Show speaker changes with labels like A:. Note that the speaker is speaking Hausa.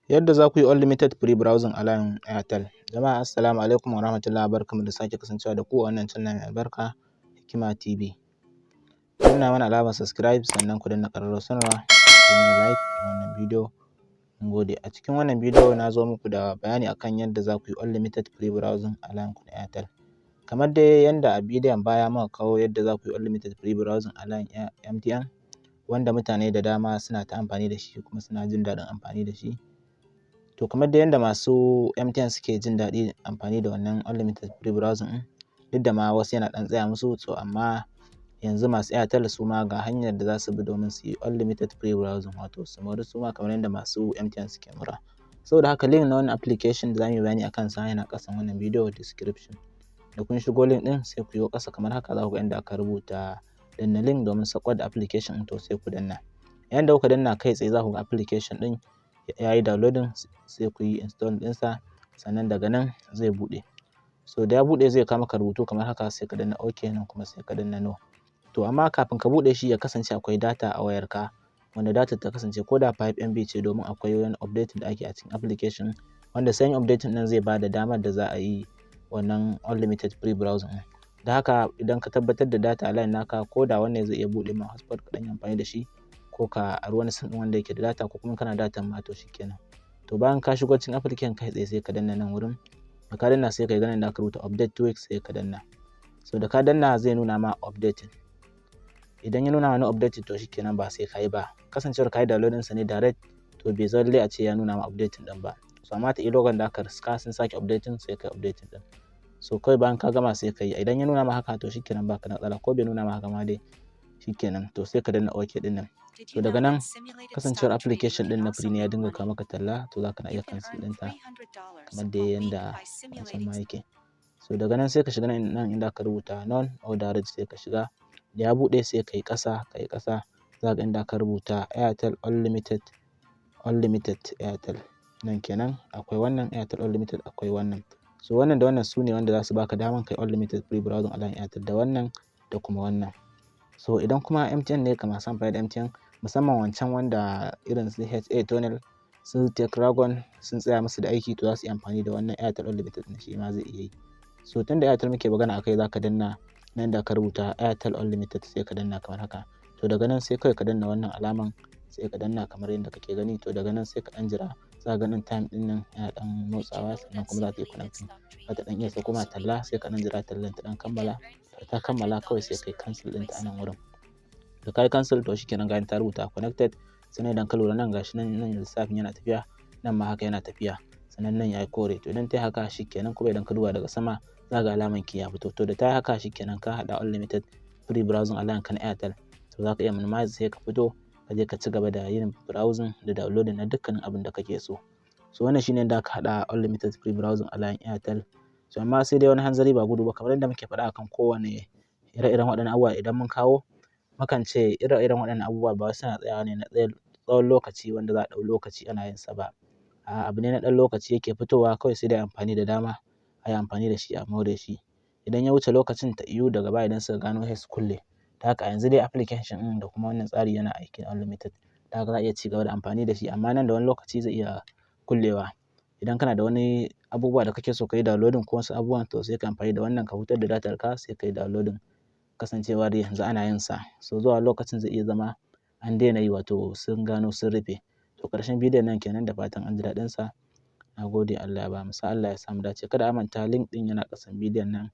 A: Yadda za ku yi unlimited free browsing a layin Airtel. Jama'a, assalamu alaikum wa rahmatullahi, barkanmu da sake kasancewa da ku a wannan channel mai albarka, Hikima TV. Ku danna mana alamar subscribe, sannan ku danna ƙararrawar sanarwa, ku yi like wannan bidiyo. Mun gode. A cikin wannan bidiyo na zo muku da bayani akan yadda za ku yi unlimited free browsing a layin ku na Airtel. Kamar dai yadda a bidiyon baya muka kawo yadda za ku yi unlimited free browsing a layin MTN, wanda mutane da dama suna ta amfani da shi kuma suna jin daɗin amfani da shi. To, kamar dai yadda masu MTN suke jin daɗi amfani da wannan unlimited free browsing ɗin, duk da ma wasu yana ɗan tsaya musu, to amma yanzu masu Airtel su ma ga hanyar da za su bi domin su yi unlimited free browsing, wato su mori su ma kamar yadda masu MTN suke mora. Saboda haka, link na wannan application da za mu yi bayani a kansa yana ƙasan wannan bidiyo description. Da kun shigo link ɗin, sai ku yo ƙasa kamar haka, za ku ga inda aka rubuta "danna link domin saukar da application ɗin", to sai ku danna. Yayin da kuka danna, kai tsaye za ku ga application ɗin ya yi downloading, sai ku yi install ɗinsa, sannan daga nan zai buɗe. So da ya buɗe, zai kawo maka rubutu kamar haka, sai ka danna OK nan, kuma sai ka danna No. To amma kafin ka buɗe shi, ya kasance akwai data a wayarka, wanda data ta kasance ko da 5 MB ce, domin akwai wani updating da ake a cikin application, wanda sai updating ɗin zai ba da damar da za a yi wannan unlimited free browsing ɗin. Da haka, idan ka tabbatar da data a line naka, ko da wannan zai iya buɗe ma hotspot ka ɗan yi amfani da shi, ko ka ari wani sim ɗin wanda yake da data, ko kuma kana datan ma, to shikenan. To bayan ka shigo cikin application, kai tsaye sai ka danna nan wurin. Da ka danna, sai ka ga nan da aka rubuta "update tweaks", sai ka danna. So da ka danna, zai nuna ma updating. Idan ya nuna ma no updating, to shikenan, ba sai ka yi ba. Kasancewar ka yi downloading sa ne direct, to bai zama lallai a ce ya nuna ma updating ɗin ba. So amma ta iya lokacin da aka riska sun sake updating, sai ka yi updating ɗin. So kawai bayan ka gama sai ka yi. Idan ya nuna ma haka, to shikenan, baka da matsala. Ko bai nuna ma haka ma dai, shikenan. To sai ka danna OK ɗin nan. To daga nan, kasancewar application ɗin na free ne, ya dinga kawo maka talla, to za ka na iya cancel ɗinta kamar dai yanda wancan ma yake. So daga nan sai ka shiga nan inda aka rubuta "none or direct", sai ka shiga. Da ya buɗe, sai ka yi ƙasa, ka yi ƙasa, za ka ga inda aka rubuta Airtel Unlimited, Unlimited Airtel. Nan kenan akwai wannan Airtel Unlimited, akwai wannan. So wannan da wannan su ne wanda za su baka daman kai unlimited free browsing a layin Airtel, da wannan da kuma wannan. So idan kuma MTN ne, ka masu amfani da MTN, musamman wancan wanda irin su HA Tunnel, su Tekragon sun tsaya musu da aiki, to za su yi amfani da wannan Airtel Unlimited ɗin, shi ma zai iya yi. So tunda Airtel muke magana akai, za ka danna nan da aka rubuta Airtel Unlimited, sai ka danna kamar haka. To daga nan sai kawai ka danna wannan alaman, sai ka danna kamar yadda kake gani. To daga nan sai ka ɗan jira, za ka ga nan time ɗin nan yana ɗan motsawa, sannan kuma za ta yi connecting. Za ta ɗan iya sauko ma talla, sai ka ɗan jira tallan ta ɗan kammala. Da ta kammala, kawai sai ka yi cancel ɗinta a nan wurin. Da ka yi cancel, to shikenan, ga ta rubuta connected. Sannan idan ka lura nan, gashi nan, nan lissafin yana tafiya, nan ma haka yana tafiya, sannan nan ya yi kore. To idan ta yi haka, shikenan. Kuma idan ka duba daga sama, za ka ga alaman key ya fito. To da ta yi haka, shikenan, ka haɗa unlimited free browsing a layin ka na Airtel. To za ka iya minimize, sai ka fito ka je ka ci gaba da yin browsing da downloading na dukkanin abin da kake so. So wannan shine yadda aka haɗa unlimited free browsing a layin Airtel. So amma sai dai wani hanzari ba gudu ba, kamar yadda muke faɗa akan kowane ire-iren waɗannan abubuwa idan mun kawo, mukan ce ire-iren waɗannan abubuwa ba wai suna tsayawa ne na tsawon lokaci wanda za a ɗau lokaci ana yin sa ba. A'a, abu ne na ɗan lokaci yake fitowa kawai, sai dai amfani da dama a yi amfani da shi a more shi. Idan ya wuce lokacin, ta yiwu daga baya idan suka gano, sai su kulle. Da haka, a yanzu dai application ɗin da kuma wannan tsari yana aiki unlimited. Da haka za a iya ci gaba da amfani da shi, amma nan da wani lokaci zai iya kullewa. Idan kana da wani abubuwa da kake so ka yi downloading ko wasu abubuwan, to sai ka amfani da wannan ka hutar da datar ka, sai ka yi downloading, kasancewar yanzu ana yin sa. So zuwa lokacin zai iya zama an daina yi, wato sun gano sun rufe. To ƙarshen bidiyon nan kenan, da fatan an ji daɗin sa. Na gode, Allah ya bamu sa'a, Allah ya sa mu dace. Kada a manta, link ɗin yana ƙasan bidiyon nan.